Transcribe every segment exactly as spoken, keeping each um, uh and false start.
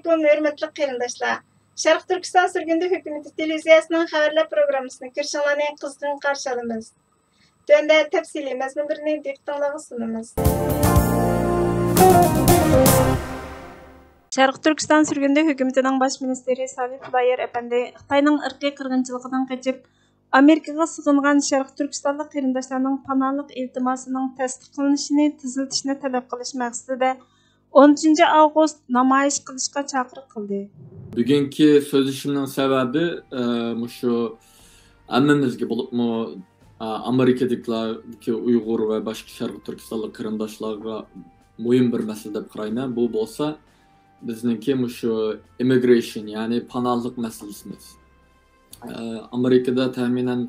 ئەلەيكۇم، ھۆرمەتلىك قېرىنداشلار! شەرقىي تۈركىستان سۈرگۈندە ھۆكۈمىتى تېلېۋىزىيەسىنىڭ خەۋەرلەر پروگراممىسىنى كۆرۈشۈڭلارنى قىزغىن قارشى ئالىمىز. تۆۋەندە تەپسىلىي مەزمۇنلىرىنى دىققىتىڭلارغا سۇنىمىز. شەرقىي تۈركىستان سۈرگۈندە ھۆكۈمىتىنىڭ باش مىنىستىرى سالىھ بايار ئەپەندى خىتاينىڭ ئىرقىي قىرغىنچىلىقىدىن قېچىپ، ئامېرىكىغا سىغىنغان شەرقىي تۈركىستانلىق قېرىنداشلارنىڭ پاناھلىق ئىلتىماسىنىڭ تەستىقلىنىشىنى تېزلىتىشنى تەلەپ قىلىش مەقسىتىدە ئون ئۈچىنچى ئاۋغۇست نامايىش قىلىشقا چاقىرىق قىلدى. بۈگۈنكى سۆزلىشىمنىڭ سەۋەبى، ئە، مۇشۇ ھەممىمىزگە، بولۇپمۇ، ئە، ئامېرىكىدىكىلەردىكى ئۇيغۇر ۋە باشقا شەرقىي تۈركىستانلىق قېرىنداشلارغا مۇھىم بىر مەسىلە دەپ قارايمەن. بۇ بولسا بىزنىڭكى مۇشۇ ئىممىگرېيشن، يەنى پاناھلىق مەسىلىسىمىز. ئە، ئامېرىكىدا تەخمىنەن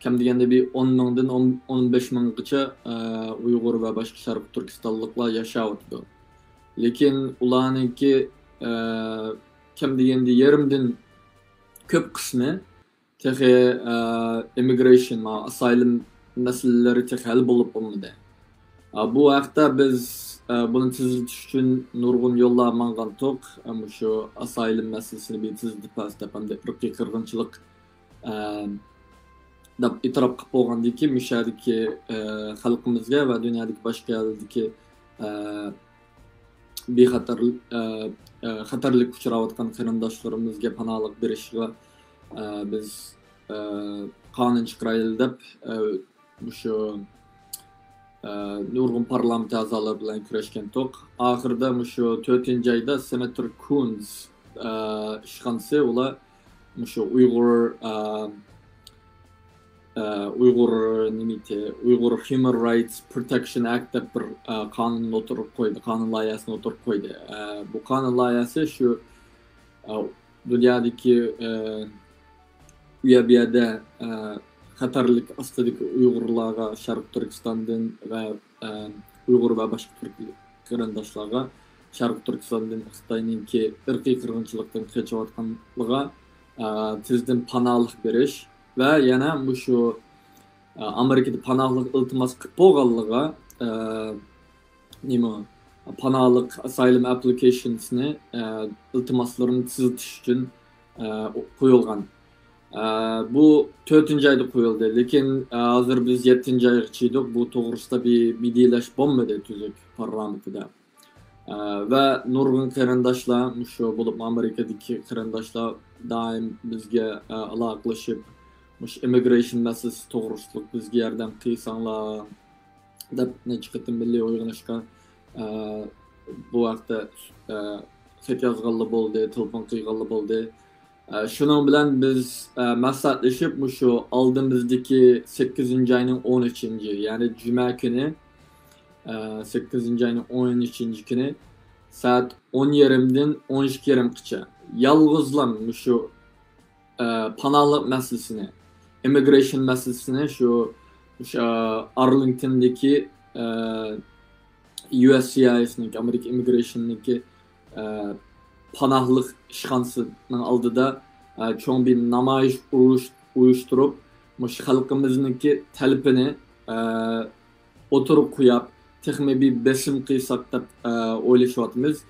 كەم دېگەندە بىر ئون مىڭدىن ئون، ئون بەش مىڭغىچە، ئە، ئۇيغۇر ۋە باشقا شەرقىي تۈركىستانلىقلار ياشاۋاتىدۇ. لېكىن ئۇلارنىڭكى، ئە، كەم دېگەندە يېرىمدىن كۆپ قىسمى تېخى، ئە، ئىممىگرېيشن، ئاسايلىم مەسىلىلىرى تېخى ھەل بولۇپ بولمىدى. ئە، بۇ ھەقتە بىز، ئە، بۇنى تېزلىتىش ئۈچۈن نۇرغۇن يوللار ماڭغانتۇق. ئە، مۇشۇ ئاسايلىم مەسىلىسىنى بىر تېزلىتىپ بەرسە دەپ، ھەمدە ئىرقىي قىرغىنچىلىق، ئە، دەپ ئېتىراپ قىلىپ بولغاندىن كېيىن، مۇشۇ يەردىكى، ئە، خەلقىمىزگە ۋە دۇنيادىكى باشقا يەرلەردىكى، ئە، بىخەتەر، ئە، ئە، خەتەرلىككە ئۇچراۋاتقان قېرىنداشلىرىمىزگە پاناھلىق بېرىشىگە، ئە، بىز، ئە، قانۇن چىقىرايلى دەپ، ئە، مۇشۇ، ئە، نۇرغۇن پارلامېنت ئەزالىرى بىلەن كۆرۈشكەنتۇق. ئاخىرىدا مۇشۇ تۆتىنچى ئايدا سېناتور كۇنز، ئە، ئىشخانىسى، ئۇلار مۇشۇ ئۇيغۇر، ئە، ئە، ئۇيغۇر نېمىتى، ئۇيغۇر Human Rights Protection Act دەپ بىر، ئە، قانۇننى ئوتتۇرىغا قويدى، قانۇن لايىھەسىنى ئوتتۇرىغا قويدى. ئە، بۇ قانۇن لايىھەسى شۇ، ئە، دۇنيادىكى، ئە، ئۇ يەر بۇ يەردە، ئە، خەتەرلىك ئاستىدىكى ئۇيغۇرلارغا شەرقىي تۈركىستاندىن ۋە، ئە، ئۇيغۇر ۋە باشقا تۈرك قېرىنداشلارغا شەرقىي تۈركىستاندىن خىتاينىڭكى ئىرقىي قىرغىنچىلىقتىن قېچىۋاتقانلىقىغا، ئە، تېزدىن پاناھلىق بېرىش ۋە يەنە مۇشۇ، ئە، ئامېرىكىدا پاناھلىق ئىلتىماس قىلىپ بولغانلىقىغا، ئە، نېمە، پاناھلىق، ئاسايلىم ئەپلىكېيشنسنى، ئە، ئىلتىماسلىرىنى تېزلىتىش ئۈچۈن، ئە، قويۇلغان. ئە، بۇ تۆتىنچى ئايدا قويۇلدى، لېكىن، ئە، ھازىر بىز يەتتىنچى ئايغا چىدۇق، بۇ توغرىسىدا بىر مىدىيلەش بولمىدى تۈزۈك پارلامېنتىدا. ئە، ۋە نۇرغۇن قېرىنداشلار، مۇشۇ بولۇپمۇ ئامېرىكىدىكى قېرىنداشلار دائىم بىزگە، ئە، ئالاقىلىشىپ، مۇشۇ ئىممىگرېيشن مەسىلىسى توغرىسىدا بىزگە ياردەم قىلساڭلار دەپ نەچچە قېتىم مىللىي ئويغىنىشقا، ئە، بۇ ھەقتە، ئە، خەت يازغانلا بولدى، تېلېفون قىلغانلا بولدى. ئە، شۇنىڭ بىلەن بىز، ئە، مەسلىھەتلىشىپ، مۇشۇ ئالدىمىزدىكى سەككىزىنچى ئاينىڭ ئون ئۈچىنچى، يەنى جۈمە كۈنى، ئە، سەككىزىنچى ئاينىڭ ئون ئۈچىنچى كۈنى سائەت ئون يېرىمدىن ئون ئىككى يېرىمغىچە يالغۇزلا مۇشۇ، ئە، پاناھلىق مەسىلىسىنى، ئىممىگرېيشن مەسىلىسىنى شۇ، شۇ ئارلىڭتوندىكى، ئە، يۇ ئېس سى ئاي ئېس نىڭكى، ئامېرىكا ئىممىگرېيشننىڭكى، ئە، پاناھلىق ئىشخانىسىنىڭ ئالدىدا، ئە، چوڭ بىر نامايىش ئۇرۇش-، ئۇيۇشتۇرۇپ، مۇشۇ خەلقىمىزنىڭكى تەلىپىنى، ئە، ئوتتۇرىغا قويۇپ، تېخىمۇ بىر بېسىم قىلساق دەپ، ئە، ئويلىشىۋاتىمىز.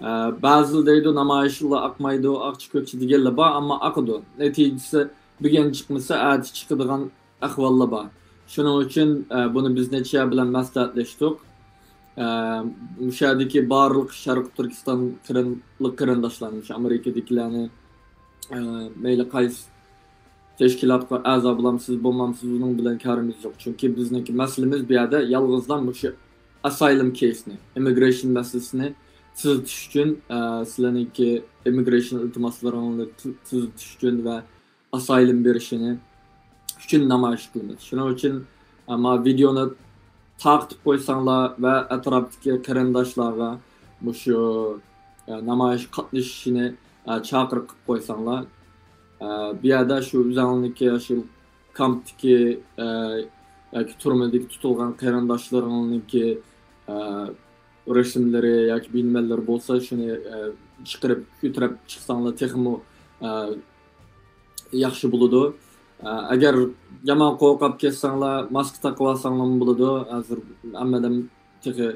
ئە، بەزىلەر دەيدۇ، نامايىشلار ئاقمايدۇ، ئاقچى كۆكچى دېگەنلەر بار، ئەمما ئاقىدۇ. نەتىجىسى بۈگۈن چىقمىسا، ئەتە چىقىدىغان ئەھۋاللار بار. شۇنىڭ ئۈچۈن، ئە، بۇنى بىز نەچچە يەر بىلەن مەسلىھەتلەشتۇق. ئە، مۇشۇ يەردىكى بارلىق شەرقىي تۈركىستان قېرىن-، قېرىنداشلارنى، مۇشۇ ئامېرىكىدىكىلەرنى، ئە، مەيلى قايسى تەشكىلاتقا ئەزا بولامسىز، بولمامسىز، ئۇنىڭ بىلەن كارىمىز يوق. چۈنكى بىزنىڭكى مەسىلىمىز بۇ يەردە يالغۇزلا مۇشۇ ئاسايلىم كېيسنى، ئىممىگرېيشن مەسىلىسىنى تۈزىتىش ئۈچۈن، ئە، سىلەرنىڭكى ئىممىگرېيشن ئىلتىماسلىرىڭلارنى تۈ-، تۈزىتىش ئۈچۈن ۋە ئاسايلىم بېرىشىنى ئۈچۈن نامايىش قىلىمىز. شۇنىڭ ئۈچۈن، ئە، ما ۋىدېئونى تارقىتىپ قويساڭلار ۋە ئەتراپتىكى قېرىنداشلارغا مۇشۇ، ئە، نامايىشقا قاتنىشىشىنى، ئە، چاقىرىق قىلىپ قويساڭلار. ئە، بۇ يەردە شۇ ئۆزۈڭلارنىڭكى شۇ كامپتىكى، ئە، ياكى تۈرمىدىكى تۇتۇلغان قېرىنداشلىرىڭلارنىڭكى، ئە، رەسىملىرى ياكى بىنىمەنلىرى بولسا، شۇنى، ئە، چىقىرىپ كۆتۈرۈپ چىقساڭلار تېخىمۇ، ئە، ياخشى بولىدۇ. ئە، ئەگەر يامان قورقۇپ كەتسەڭلار، ماسكا تاقىۋالساڭلارمۇ بولىدۇ. ھازىر ھەممە ئادەم تېخى،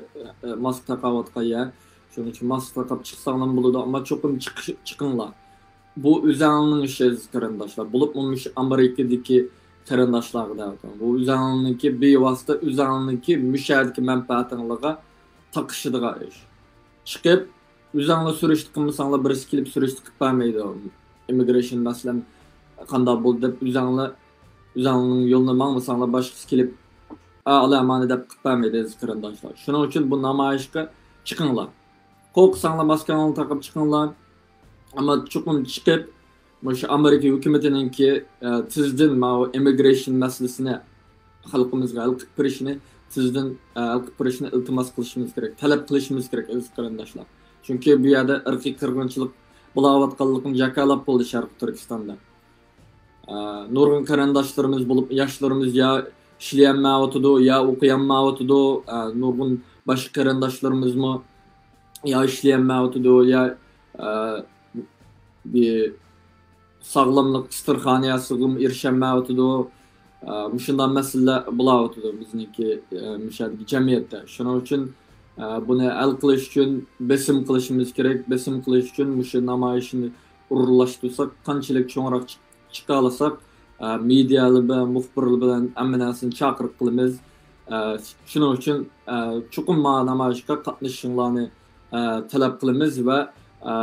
ئە، ماسكا تاقاۋاتقان يەر. شۇنىڭ ئۈچۈن ماسكا تاقاپ چىقساڭلارمۇ بولىدۇ، ئەمما چوقۇم چىقىش، چىقىڭلار. بۇ ئۆزەڭلارنىڭ ئىشى، ئەزىز قېرىنداشلار. بولۇپمۇ مۇشۇ ئامېرىكىدىكى قېرىنداشلارغا دەۋاتىمەن. بۇ ئۆزەڭلارنىڭكى، بىۋاسىتە ئۆزەڭلارنىڭكى مۇشۇ يەردىكى مەنپەئەتىڭلارغا تاقىشىدىغان ئىش. چىقىپ، ئۆزەڭلار سۈرۈشتە قىلمىساڭلار، بىرسى كېلىپ سۈرۈشتە قىلىپ بەرمەيدۇ. ئىممىگرېيشن مەسىلەم قانداق بولدى دەپ، ئۆزەڭلار، ئۆزەڭلارنىڭ يولىنى ماڭمىساڭلار، باشقىسى كېلىپ، ئا، ئالا ئامانە دەپ قىلىپ بەرمەيدۇ، ئەزىز قېرىنداشلار. شۇنىڭ ئۈچۈن بۇ نامايىشقا چىقىڭلار. قورقساڭلار، ماسكاڭلارنى تاقاپ چىقىڭلار. ئەمما چوقۇم چىقىپ، مۇشۇ ئامېرىكا ھۆكۈمىتىنىڭكى، ئە، تېزدىن ماۋۇ ئىممىگرېيشن مەسىلىسىنى خەلقىمىزگە ھەل قىلىپ بېرىشىنى، تېزدىن، ئە، ھەل قىلىپ بېرىشىنى ئىلتىماس قىلىشىمىز كېرەك، تەلەپ قىلىشىمىز كېرەك، ئەزىز قېرىنداشلار. چۈنكى بۇ يەردە ئىرقىي قىرغىنچىلىق بولاۋاتقانلىقىنى جاكارلاپ بولدى شەرقىي تۈركىستاندا. ئە، نۇرغۇن قېرىنداشلىرىمىز بولۇپ، ياشلىرىمىز يا ئىشلىيەلمەيۋاتىدۇ، يا ئوقۇيالمايۋاتىدۇ. ئە، نۇرغۇن باشقا قېرىنداشلىرىمىزمۇ يا ئىشلىيەلمەيۋاتىدۇ، يا، ئە، بىر ساغلاملىق ئىستىرخانىسىغىمۇ ئېرىشەلمەيۋاتىدۇ. ئە، مۇشۇنداق مەسىلىلەر بولاۋاتىدۇ بىزنىڭكى، ئە، مۇشۇ يەردىكى جەمئىيەتتە. شۇنىڭ ئۈچۈن، ئە، بۇنى ھەل قىلىش ئۈچۈن بېسىم قىلىشىمىز كېرەك. بېسىم قىلىش ئۈچۈن مۇشۇ نامايىشنى ئورۇنلاشتۇرساق، قانچىلىك چوڭراق چىق-، چىقالىساق، ئە، مېدىيالار بىلەن، مۇخبىرلار بىلەن ھەممە نەرسىنى چاقىرىق قىلىمىز. ئە، شۇنىڭ ئۈچۈن، ئە، چوقۇم ما نامايىشقا قاتنىشىشىڭلارنى، ئە، تەلەپ قىلىمىز ۋە، ئە،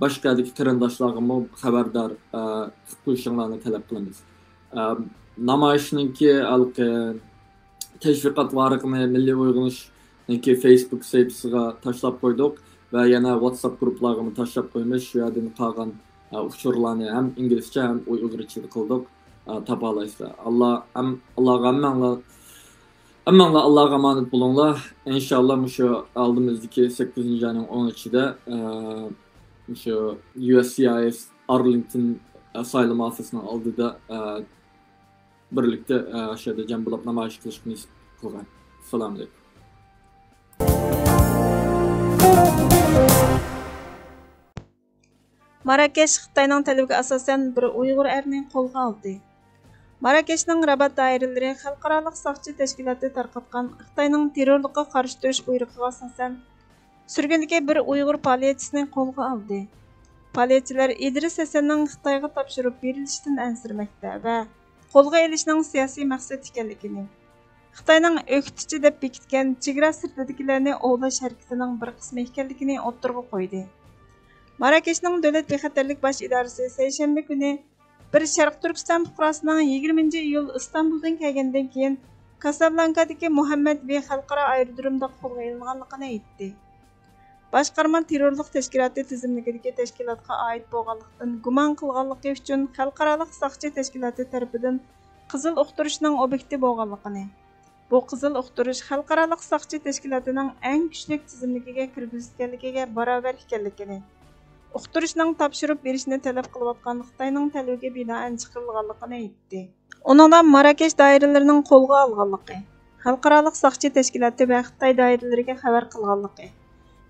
باشقا يەردىكى قېرىنداشلارغىمۇ خەۋەردار، ئە، قىلىپ قويۇشۇڭلارنى تەلەپ قىلىمىز. ئە، نامايىشنىڭكى ھېلىقى تەشۋىقات ۋارىقىنى مىللىي ئويغىنىشنىڭكى فېيسبۇك سەھىپىسىگە تاشلاپ قويدۇق ۋە يەنە ۋاتساپ گۇرۇپپىلارغىمۇ تاشلاپ قويىمىز. شۇ يەردىن قالغان، ئە، ئۇچۇرلارنى ھەم ئىنگلىزچە، ھەم ئۇيغۇرچىدا قىلدۇق. ئە، تاپالايسىلەر. ئاللا، ھەم، ئاللاغا ھەممەڭلار، ھەممەڭلار ئاللاغا ئامانەت بولۇڭلار. ئىنشاللا مۇشۇ ئالدىمىزدىكى سەككىزىنچى ئاينىڭ ئون ئۈچىدە، ئە، مۇشۇ يۇ ئېس سى ئاي ئېس ئارلىنگتون، ئە، سايلام ئوفىسىنىڭ ئالدىدا، ئە، بىرلىكتە، ئە، ئاشۇ يەردە جەم بولاپ نامايىش قىلىشقا نېسىپ قىلغاي. ئەسسالامۇ ئەلەيكۇم. ماراكەش خىتاينىڭ تەلىپىگە ئاساسەن بىر ئۇيغۇر ئەرنى قولغا ئالدى. ماراكەشنىڭ رابات دائىرىلىرى خەلقئارالىق ساقچى تەشكىلاتى تارقاتقان خىتاينىڭ تېررورلۇققا قارشى تۇرۇش بۇيرۇقىغا ئاساسەن، سۈرگۈندىكى بىر ئۇيغۇر پائالىيەتچىسىنى قولغا ئالدى. پائالىيەتچىلەر ئىدرىس ھەسەننىڭ خىتايغا تاپشۇرۇپ بېرىلىشىدىن ئەنسىرىمەكتە ۋە قولغا ئېلىشنىڭ سىياسىي مەقسەت ئىكەنلىكىنى، خىتاينىڭ ئۆكتىچى دەپ بېكىتكەن چېگرا سىرتىدىكىلەرنى ئوۋلاش ھەرىكىتىنىڭ بىر قىسمى ئىكەنلىكىنى ئوتتۇرىغا قويدى. ماراكەشنىڭ دۆلەت بىخەتەرلىك باش ئىدارىسى سەيشەنبە كۈنى بىر شەرقىي تۈركىستان پۇقراسىنىڭ يىگىرمىنچى ئىيۇل ئىستانبۇلدىن كەلگەندىن كېيىن كاسابلانكادىكى مۇھەممەد ۋى خەلقئارا ئايرودرومدا قولغا ئېلىنغانلىقىنى ئېيتتى. باشقارما تېررورلۇق تەشكىلاتى تىزىملىكىدىكى تەشكىلاتقا ئائىت بولغانلىقتىن گۇمان قىلغانلىقى ئۈچۈن خەلقئارالىق ساقچى تەشكىلاتى تەرىپىدىن قىزىل ئۇقتۇرۇشنىڭ ئوبيېكتى بولغانلىقىنى، بۇ قىزىل ئۇقتۇرۇش خەلقئارالىق ساقچى تەشكىلاتىنىڭ ئەڭ كۈچلۈك تىزىملىكىگە كىرگۈزۈلگەنلىكىگە باراۋەر ئىكەنلىكىنى، ئۇقتۇرۇشنىڭ تاپشۇرۇپ بېرىشنى تەلەپ قىلىۋاتقان خىتاينىڭ تەلىپىگە بىنائەن چىقىرىلغانلىقىنى ئېيتتى. ئۇنىڭدا ماراكەش دائىرىلىرىنىڭ قولغا ئالغانلىقى، خەلقئارالىق ساقچى تەشكىلاتى ۋە خىتاي دائىرىلىرىگە خەۋەر قىلغانلىقى،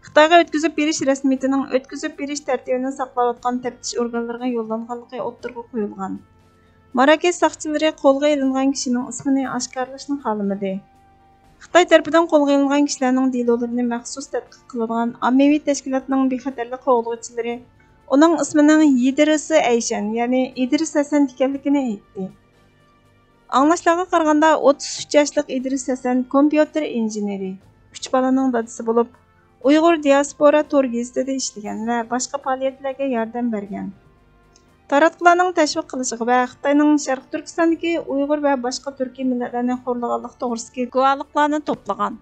خىتايغا ئۆتكۈزۈپ بېرىش رەسمىيىتىنىڭ ئۆتكۈزۈپ بېرىش تەرتىپىنى ساقلاۋاتقان تەپتىش ئورگانلىرىغا يوللانغانلىقى ئوتتۇرىغا قويۇلغان. ماراكەش ساقچىلىرى قولغا ئېلىنغان كىشىنىڭ ئىسمىنى ئاشكارىلاشنى خالىمىدى. خىتاي تەرىپىدىن قولغا ئېلىنغان كىشىلەرنىڭ دېلولىرىنى مەخسۇس تەتقىق قىلىدىغان ئاممىۋى تەشكىلاتنىڭ بىخەتەرلىك قوغدىغۇچىلىرى ئۇنىڭ ئىسمىنىڭ يىدىرىسى ئەيشەن، يەنى ئىدرىس ھەسەن ئىكەنلىكىنى ئېيتتى. ئاڭلاشلارغا قارىغاندا، ئوتتۇز ئۈچ ياشلىق ئىدرىس ھەسەن كومپيۇتېر ئىنژېنېرى، ئۈچ بالىنىڭ دادىسى بولۇپ، ئۇيغۇر دىياسپورا تور گېزىتىدە ئىشلىگەن ۋە باشقا پائالىيەتلەرگە ياردەم بەرگەن. تاراتقۇلارنىڭ تەشۋىق قىلىشىغا ۋە خىتاينىڭ شەرقىي تۈركىستاندىكى ئۇيغۇر ۋە باشقا تۈركىي مىللەتلەرنى خورلىغانلىق توغرىسىدىكى گۇۋاھلىقلارنى توپلىغان.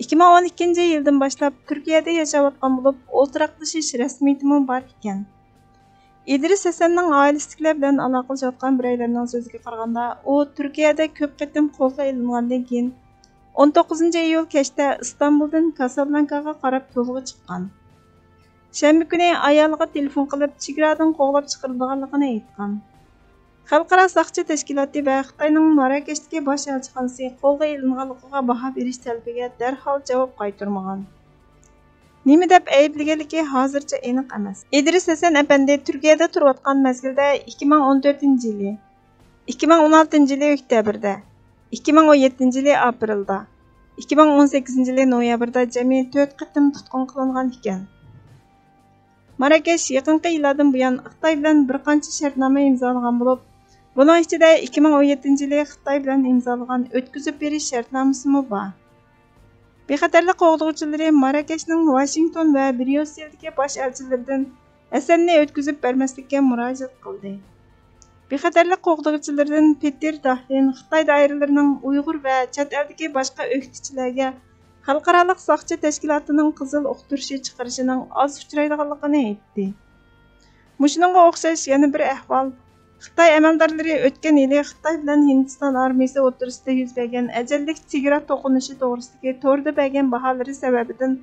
ئىككى مىڭ ئون ئىككىنچى يىلدىن باشلاپ تۈركىيەدە ياشاۋاتقان بولۇپ، ئولتۇراقلىشىش رەسمىيىتىمۇ بار ئىكەن. ئىدرىس ھەسەننىڭ ئائىلىسىدىكىلەر بىلەن ئالاقىلىشىۋاتقان بىرەيلەننىڭ سۆزىگە قارىغاندا، ئۇ تۈركىيەدە كۆپ قېتىم قولغا ئېلىنغاندىن كېيىن، ئون توققۇزىنچى ئىيۇل كەچتە ئىستانبۇلدىن كاسابلانكاغا قاراپ يولغا چىققان. شەنبە كۈنى ئايالىغا تېلېفون قىلىپ، چېگرادىن قوغلاپ چىقىرىدىغانلىقىنى ئېيتقان. خەلقئارا ساقچى تەشكىلاتى ۋە خىتاينىڭ ماراكەشتىكى باش ئەلچىخانىسى قولغا ئېلىنغانلىقىغا باھا بېرىش تەلىپىگە دەرھال جاۋاب قايتۇرمىغان. نېمە دەپ ئەيىبلىگەنلىكى ھازىرچە ئېنىق ئەمەس. ئىدرىس ھەسەن ئەپەندى تۈركىيەدە تۇرۇۋاتقان مەزگىلدە ئىككى مىڭ ئون تۆتىنچى يىلى، ئىككى مىڭ ئون ئالتىنچى يىلى ئۆكتەبىردە، ئىككى مىڭ ئون يەتتىنچى يىلى ئاپرېلدا، ئىككى مىڭ ئون سەككىزىنچى يىلى نويابىردا جەمئىي تۆت قېتىم تۇتقۇن قىلىنغان ئىكەن. ماراكەش يېقىنقى يىللاردىن بۇيان خىتاي بىلەن بىر قانچە شەرتنامە ئىمزالىغان بولۇپ، بۇنىڭ ئىچىدە ئىككى مىڭ ئون يەتتىنچى يىلى خىتاي بىلەن ئىمزالىغان ئۆتكۈزۈپ بېرىش شەرتنامىسىمۇ بار. بىخەتەرلىك قوغدىغۇچىلىرى ماراكەشنىڭ ۋاشىنگتون ۋە بريۇسسېلدىكى باش ئەلچىلىرىدىن ھەسەننى ئۆتكۈزۈپ بەرمەسلىككە مۇراجىئەت قىلدى. بىخەتەرلىك قوغدىغۇچىلىرىدىن پېتېر داھلىن خىتاي دائىرىلىرىنىڭ ئۇيغۇر ۋە چەت ئەلدىكى باشقا ئۆكتىچىلەرگە خەلقئارالىق ساقچى تەشكىلاتىنىڭ قىزىل ئۇقتۇرۇشى چىقىرىشىنىڭ ئاز ئۇچرايدىغانلىقىنى ئېيتتى. مۇشۇنىڭغا ئوخشاش يەنە بىر ئەھۋال، خىتاي ئەمەلدارلىرى ئۆتكەن يىلى خىتاي بىلەن ھىندىستان ئارمىيىسى ئوتتۇرىسىدا يۈز بەرگەن ئەجەللىك چېگرا توقۇنۇشى توغرىسىدىكى توردا بەرگەن باھالىرى سەۋەبىدىن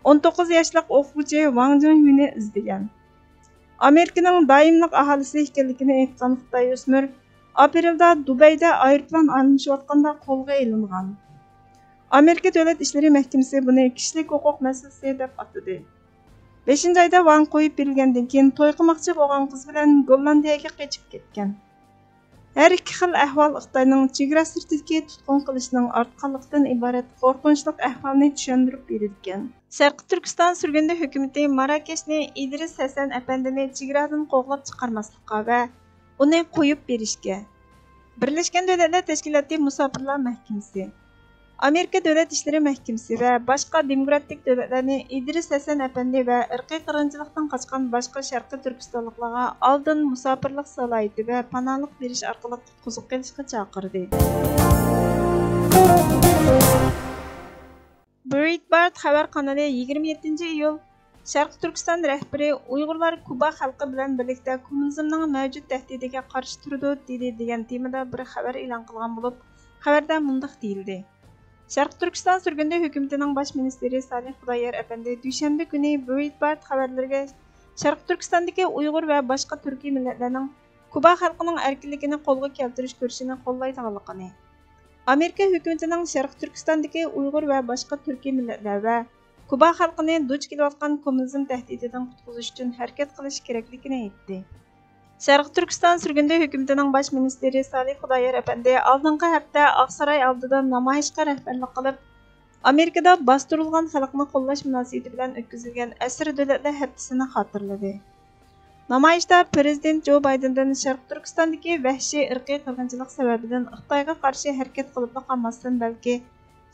ئون توققۇز ياشلىق ئوقۇغۇچى ۋاڭ جۇڭيۈنى ئىزدىگەن. ئامېرىكىنىڭ دائىملىق ئاھالىسى ئىكەنلىكىنى ئېيتقان خىتاي ئۆسمۈر ئاپرېلدا دۇبەيدە ئايروپىلان ئالمىشىۋاتقاندا قولغا ئېلىنغان. ئامېرىكا دۆلەت ئىشلىرى مەھكىمىسى بۇنى كىشىلىك ھوقۇق مەسىلىسى دەپ ئاتىدى. بەشىنچى ئايدا ۋاڭ قويۇپ بېرىلگەندىن كېيىن، توي قىلماقچى بولغان قىز بىلەن گوللاندىيەگە قېچىپ كەتكەن. ھەر ئىككى خىل ئەھۋال خىتاينىڭ چېگرا سىرتىدىكى تۇتقۇن قىلىشنىڭ ئارتقانلىقتىن ئىبارەت قورقۇنچلۇق ئەھۋالنى چۈشەندۈرۈپ بېرىدىكەن. شەرقىي تۈركىستان سۈرگۈندە ھۆكۈمىتى ماراكەشنى ئىدرىس ھەسەن ئەپەندىنى چېگرادىن قوغلاپ چىقارماسلىققا ۋە ئۇنى قويۇپ بېرىشكە، بىرلەشكەن دۆلەتلەر تەشكىلاتى مۇساپىرلار مەھكىمىسى، ئامېرىكا دۆلەت ئىشلىرى مەھكىمىسى ۋە باشقا دېموكراتىك دۆلەتلەرنى ئىدرىس ھەسەن ئەپەندى ۋە ئىرقىي قىرغىنچىلىقتىن قاچقان باشقا شەرقىي تۈركىستانلىقلارغا ئالدىن مۇساپىرلىق سالاھىيىتى ۋە پاناھلىق بېرىش ئارقىلىق قۇتقۇزۇپ قېلىشقا چاقىردى. برېيتبارت خەۋەر قانىلى يىگىرمە يەتتىنچى ئىيۇل شەرقىي تۈركىستان رەھبىرى ئۇيغۇرلار كۇبا خەلقى بىلەن بىرلىكتە كوممۇنىزمنىڭ مەۋجۇت تەھدىتىگە قارشى تۇرىدۇ، دېدى، دېگەن تېمىدا بىر خەۋەر ئېلان قىلغان بولۇپ، خەۋەردە مۇنداق دېيىلدى: شەرقىي تۈركىستان سۈرگۈندە ھۆكۈمىتىنىڭ باش مىنىستىرى سالىھ خۇدايار ئەپەندى دۈشەنبە كۈنى برېيتبارت خەۋەرلىرىگە شەرقىي تۈركىستاندىكى ئۇيغۇر ۋە باشقا تۈركىي مىللەتلەرنىڭ كۇبا خەلقىنىڭ ئەركىنلىكىنى قولغا كەلتۈرۈش كۈرىشىنى قوللايدىغانلىقىنى، ئامېرىكا ھۆكۈمىتىنىڭ شەرقىي تۈركىستاندىكى ئۇيغۇر ۋە باشقا تۈركىي مىللەتلەر ۋە كۇبا خەلقىنى دۇچ كېلىۋاتقان كوممۇنىزم تەھدىتىدىن قۇتقۇزۇش ئۈچۈن ھەرىكەت قىلىش كېرەكلىكىنى ئېيتتى. شەرقىي تۈركىستان سۈرگۈندە ھۆكۈمىتىنىڭ باش مىنىستىرى سالىھ خۇدايار ئەپەندى ئالدىنقى ھەپتە ئاقساراي ئالدىدا نامايىشقا رەھبەرلىك قىلىپ، ئامېرىكىدا باستۇرۇلغان خەلقنى قوللاش مۇناسىۋىتى بىلەن ئۆتكۈزۈلگەن ئەسىر دۆلەتلەر ھەپتىسىنى خاتىرىلىدى. نامايىشتا پىرېزىدېنت جو بايدېندىن شەرقىي تۈركىستاندىكى ۋەھشىي ئىرقىي قىرغىنچىلىق سەۋەبىدىن خىتايغا قارشى ھەرىكەت قىلىپلا قالماستىن، بەلكى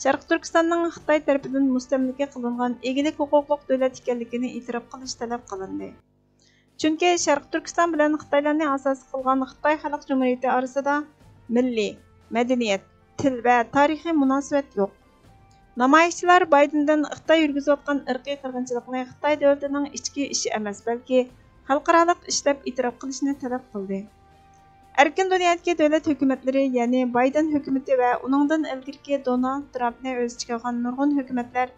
شەرقىي تۈركىستاننىڭ خىتاي تەرىپىدىن مۇستەملىكە قىلىنغان ئىگىلىك ھوقۇقلۇق دۆلەت ئىكەنلىكىنى ئېتىراپ قىلىش تەلەپ قىلىندى. چۈنكى شەرقىي تۈركىستان بىلەن خىتايلارنى ئاساس قىلغان خىتاي خەلق جۇمھۇرىيىتى ئارىسىدا مىللىي، مەدەنىيەت، تىل ۋە تارىخىي مۇناسىۋەت يوق. نامايىشچىلار بايدېندىن خىتاي يۈرگۈزۈۋاتقان ئىرقىي قىرغىنچىلىقنى خىتاي دۆلىتىنىڭ ئىچكى ئىشى ئەمەس، بەلكى خەلقئارالىق ئىش دەپ ئېتىراپ قىلىشنى تەلەپ قىلدى. ئەركىن دۇنيادىكى دۆلەت ھۆكۈمەتلىرى، يەنى بايدېن ھۆكۈمىتى ۋە ئۇنىڭدىن ئىلگىرىكى دونالد ترامپنى ئۆز ئىچىگە ئالغان نۇرغۇن ھۆكۈمەتلەر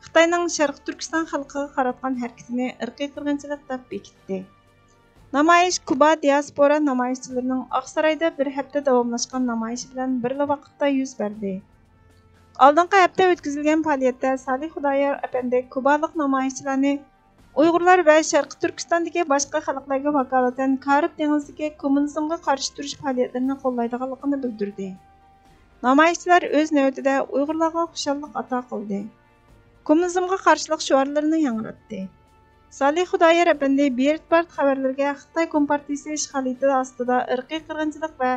خىتاينىڭ شەرقىي تۈركىستان خەلقىگە قاراتقان ھەرىكىتىنى ئىرقىي قىرغىنچىلىق دەپ بېكىتتى. نامايىش كۇبا دىياسپورا نامايىشچىلىرىنىڭ ئاقسارايدا بىر ھەپتە داۋاملاشقان نامايىشى بىلەن بىرلا ۋاقىتتا يۈز بەردى. ئالدىنقى ھەپتە ئۆتكۈزۈلگەن پائالىيەتتە سالىھ خۇدايار ئەپەندى كۇبالىق نامايىشچىلارنى ئۇيغۇرلار ۋە شەرقىي تۈركىستاندىكى باشقا خەلقلەرگە ۋاكالىتەن كارىب دېڭىزىدىكى كوممۇنىزمغا قارشى تۇرۇش پائالىيەتلىرىنى قوللايدىغانلىقىنى بىلدۈردى. نامايىشچىلار ئۆز نۆۋىتىدە ئۇيغۇرلارغا خۇشاللىق ئاتا قىلدى. كوممۇنىزمغا قارشىلىق شوئارلىرىنى ياڭراتتى. سالىھ خۇدايار ئەپەندى بېرتبارت خەۋەرلىرىگە خىتاي كومپارتىيىسى ئىشغالىيىتى ئاستىدا ئىرقىي قىرغىنچىلىق ۋە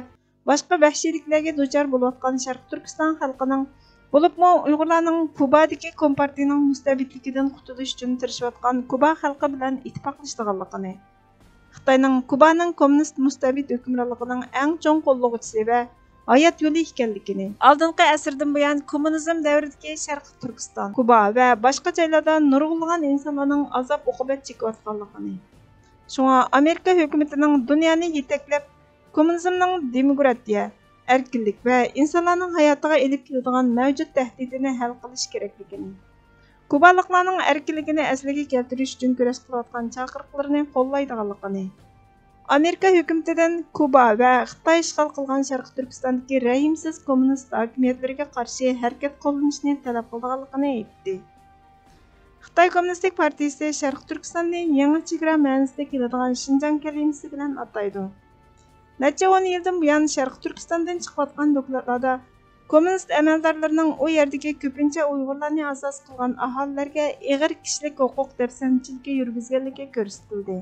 باشقا ۋەھشىيلىكلەرگە دۇچار بولۇۋاتقان شەرقىي تۈركىستان خەلقىنىڭ، بولۇپمۇ ئۇيغۇرلارنىڭ كۇبادىكى كومپارتىيىنىڭ مۇستەبىتلىكىدىن قۇتۇلۇش ئۈچۈن تىرىشىۋاتقان كۇبا خەلقى بىلەن ئىتتىپاقلىشىدىغانلىقىنى، خىتاينىڭ كۇبانىڭ كوممۇنىست مۇستەبىت ھۆكۈمرانلىقىنىڭ ئەڭ چوڭ قوللىغۇچىسى ۋە ھايات يولى ئىكەنلىكىنى، ئالدىنقى ئەسىردىن بۇيان كوممۇنىزم دەۋرىدىكى شەرقىي تۈركىستان، كۇبا ۋە باشقا جايلاردا نۇرغۇنلىغان ئىنسانلارنىڭ ئازاب-ئوقۇبەت چېكىۋاتقانلىقىنى، شۇڭا ئامېرىكا ھۆكۈمىتىنىڭ دۇنيانى يېتەكلەپ، كوممۇنىزمنىڭ دېموكراتىيە، ئەركىنلىك ۋە ئىنسانلارنىڭ ھاياتىغا ئېلىپ كېلىدىغان مەۋجۇت تەھدىتىنى ھەل قىلىش كېرەكلىكىنى، كۇبالىقلارنىڭ ئەركىنلىكىنى ئەسلىگە كەلتۈرۈش ئۈچۈن كۈرەش قىلىۋاتقان چاقىرىقلىرىنى قوللايدىغانلىقىنى، ئامېرىكا ھۆكۈمىتىدىن كۇبا ۋە خىتاي ئىشغال قىلغان شەرقىي تۈركىستاندىكى رەھىمسىز كوممۇنىست ھاكىمىيەتلىرىگە قارشى ھەرىكەت قوللىنىشنى تەلەپ قىلىدىغانلىقىنى ئېيتتى. خىتاي كوممۇنىستىك پارتىيىسى شەرقىي تۈركىستاننى يېڭى چېگرا مەنىسىدە كېلىدىغان شىنجاڭ كەلىمىسى بىلەن ئاتايدۇ. نەچچە ئون يىلدىن بۇيان شەرقىي تۈركىستاندىن چىقىۋاتقان دوكلاتلاردا كوممۇنىست ئەمەلدارلىرىنىڭ ئۇ يەردىكى كۆپىنچە ئۇيغۇرلارنى ئاساس قىلغان ئاھالىلەرگە ئېغىر كىشىلىك ھوقۇق دەپسەندىچىلىكى يۈرگۈزگەنلىكى كۆرسىتىلدى.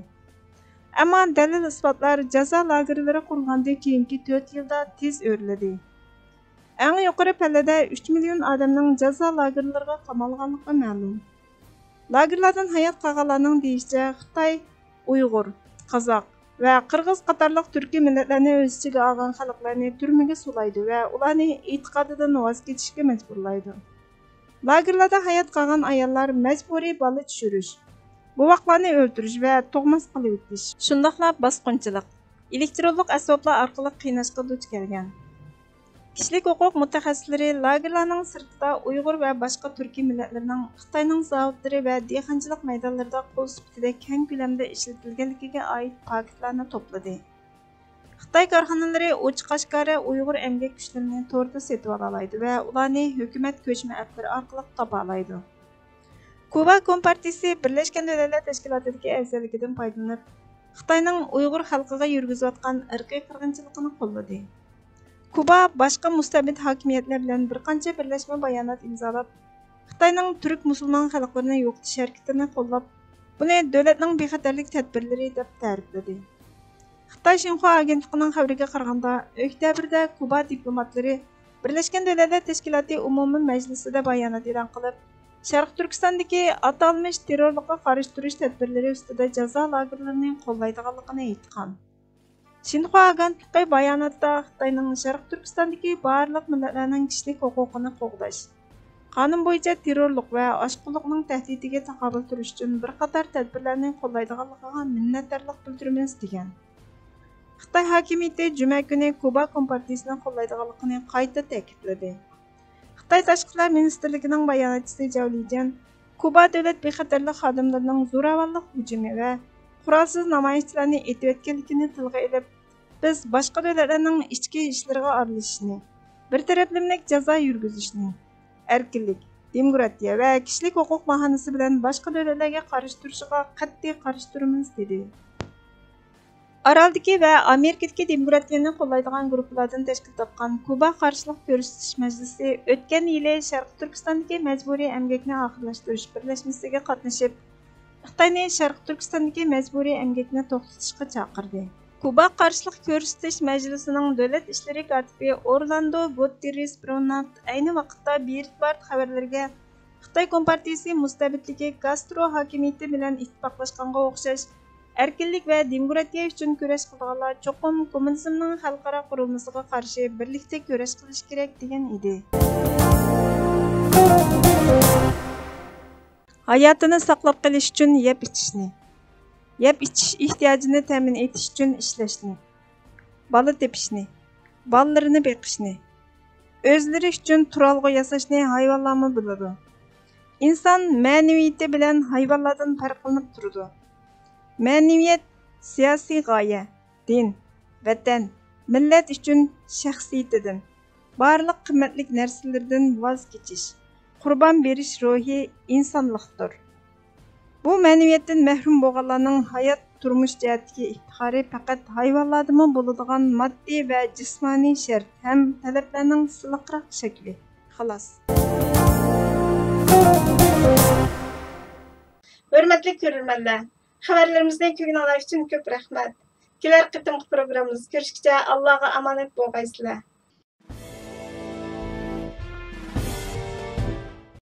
ئەمما دەلىل-ئىسپاتلار جازا لاگېرلىرى قۇرۇلغاندىن كېيىنكى تۆت يىلدا تېز ئۆرلىدى. ئەڭ يۇقىرى پەللىدە ئۈچ مىليون ئادەمنىڭ جازا لاگېرلىرىغا قامالغانلىقى مەلۇم. لاگېرلاردىن ھايات قالغانلارنىڭ دېيىشىچە، خىتاي ئۇيغۇر، قازاق ۋە قىرغىز قاتارلىق تۈركىي مىللەتلەرنى ئۆز ئىچىگە ئالغان خەلقلەرنى تۈرمىگە سولايدۇ ۋە ئۇلارنى ئېتىقادىدىن ۋاز كېچىشكە مەجبۇرلايدۇ. لاگېرلاردا ھايات قالغان ئاياللار مەجبۇرىي بالا چۈشۈرۈش، بوۋاقلارنى ئۆلتۈرۈش ۋە تۇغماس قىلىۋېتىش، شۇنداقلا باسقۇنچىلىق، ئېلېكترونلۇق ئەسۋابلار ئارقىلىق قىيناشقا دۇچ كەلگەن. كىشىلىك ھوقۇق مۇتەخەسسىسلىرى لاگېرلارنىڭ سىرتىدا ئۇيغۇر ۋە باشقا تۈركىي مىللەتلەرنىڭ خىتاينىڭ زاۋۇتلىرى ۋە دېھقانچىلىق مەيدانلىرىدا قۇل سۈپىتىدە كەڭ كۆلەمدە ئىشلىتىلگەنلىكىگە ئائىت پاكىتلارنى توپلىدى. خىتاي كارخانىلىرى ئوچۇق-ئاشكارا ئۇيغۇر ئەمگەك كۈچلىرىنى توردا سېتىۋالالايدۇ ۋە ئۇلارنى ھۆكۈمەت كۆچمە ئەپلىرى ئارقىلىق تاپالايدۇ. كۇبا كومپارتىيىسى بىرلەشكەن دۆلەتلەر تەشكىلاتىدىكى ئەزالىكىدىن پايدىلىنىپ، خىتاينىڭ ئۇيغۇر خەلقىگە يۈرگۈزۈۋاتقان ئىرقىي قىرغىنچىلىقىنى قوللىدى. كۇبا باشقا مۇستەبىت ھاكىمىيەتلەر بىلەن بىر قانچە بىرلەشمە بايانات ئىمزالاپ، خىتاينىڭ تۈرك مۇسۇلمان خەلقلىرىنى يوقىتىش ھەرىكىتىنى قوللاپ، بۇنى دۆلەتنىڭ بىخەتەرلىك تەدبىرلىرى دەپ تەرىپلىدى. خىتاي شىنخۇا ئاگېنتلىقىنىڭ خەۋىرىگە قارىغاندا، ئۆكتەبىردە كۇبا دىپلوماتلىرى بىرلەشكەن دۆلەتلەر تەشكىلاتى ئومۇمىي مەجلىسىدە بايانات ئېلان قىلىپ، شەرقىي تۈركىستاندىكى ئاتالمىش تېررورلۇققا قارشى تۇرۇش تەدبىرلىرى ئۈستىدە جازا لاگېرلىرىنى قوللايدىغانلىقىنى ئېيتقان. شىنخۇا ئاگېنتلىقى باياناتتا خىتاينىڭ شەرقىي تۈركىستاندىكى بارلىق مىللەتلەرنىڭ كىشىلىك ھوقۇقىنى قوغداش، قانۇن بويىچە تېررورلۇق ۋە ئاشقۇنلۇقنىڭ تەھدىتىگە تاقابىل تۇرۇش ئۈچۈن بىر قاتار تەدبىرلەرنى قوللايدىغانلىقىغا مىننەتدارلىق بىلدۈرىمىز، دېگەن. خىتاي ھاكىمىيىتى جۈمە كۈنى كۇبا كومپارتىيىسىنى قوللايدىغانلىقىنى قايتا تەكىتلىدى. خىتاي تاشقى ئىشلار مىنىستىرلىكىنىڭ باياناتچىسى جاۋ لىجيەن كۇبا دۆلەت بىخەتەرلىك خادىملىرىنىڭ زوراۋانلىق ھۇجۇمى ۋە قورالسىز نامايىشچىلارنى ئېتىۋەتكەنلىكىنى تىلغا ئېلىپ، بىز باشقا دۆلەتلەرنىڭ ئىچكى ئىشلىرىغا ئارىلىشىشنى، بىر تەرەپلىمىلىك جازا يۈرگۈزۈشنى، ئەركىنلىك، دېموكراتىيە ۋە كىشىلىك ھوقۇق باھانىسى بىلەن باشقا دۆلەتلەرگە قارشى تۇرۇشىغا قەتئىي قارشى تۇرىمىز، دېدى. ئارالدىكى ۋە ئامېرىكىدىكى دېموكراتىيەنى قوللايدىغان گۇرۇپپىلاردىن تەشكىل تاپقان كۇبا قارشىلىق كۆرسىتىش مەجلىسى ئۆتكەن يىلى شەرقىي تۈركىستاندىكى مەجبۇرىي ئەمگەكنى ئاخىرلاشتۇرۇش بىرلەشمىسىگە قاتنىشىپ، خىتاينى شەرقىي تۈركىستاندىكى مەجبۇرىي ئەمگەكنى توختىتىشقا چاقىردى. كۇبا قارشىلىق كۆرسىتىش مەجلىسىنىڭ دۆلەت ئىشلىرى كاتىپى ئورلاندو گۇتېررېس برونات ئەينى ۋاقىتتا بىرىتبارت خەۋەرلىرىگە خىتاي كومپارتىيىسى مۇستەبىتلىكى كاسترو ھاكىمىيىتى بىلەن ئىتتىپاقلاشقانغا ئوخشاش، ئەركىنلىك ۋە دېموكراتىيە ئۈچۈن كۈرەش قىلىدىغانلار چوقۇم كوممۇنىزمنىڭ خەلقئارا قۇرۇلمىسىغا قارشى بىرلىكتە كۈرەش قىلىشى كېرەك، دېگەن ئىدى. ھاياتىنى ساقلاپ قېلىش ئۈچۈن يەپ ئىچىشنى، يەپ ئىچىش ئېھتىياجىنى تەمىن ئېتىش ئۈچۈن ئىشلەشنى، بالا تېپىشنى، بالىلىرىنى بېقىشنى، ئۆزلىرى ئۈچۈن تۇرالغۇ ياساشنى ھايۋانلارمۇ بىلىدۇ. ئىنسان مەنىۋىيىتى بىلەن ھايۋانلاردىن پەرقلىنىپ تۇرىدۇ. مەنىۋىيەت، سىياسىي غايە، دىن، ۋەتەن، مىللەت ئۈچۈن شەخسىيىتىدىن، بارلىق قىممەتلىك نەرسىلىرىدىن ۋاز كېچىش، قۇربان بېرىش روھى ئىنسانلىقتۇر. بۇ مەنىۋىيەتتىن مەھرۇم بولغانلارنىڭ ھايات، تۇرمۇش جەھەتتىكى ئىپتىخارى پەقەت ھايۋانلاردىمۇ بولىدىغان ماددىي ۋە جىسمانىي شەرت ھەم تەلەپلەرنىڭ سىلىقراق شەكلى، خالاس. ھۆرمەتلىك كۆرۈرمەنلەر، خەۋەرلىرىمىزنى كۆرگىنىڭلار ئۈچۈن كۆپ رەھمەت. كېلەر قېتىمقى پروگراممىمىزدا كۆرۈشكىچە ئاللاغا ئامانەت بولغايسىلەر.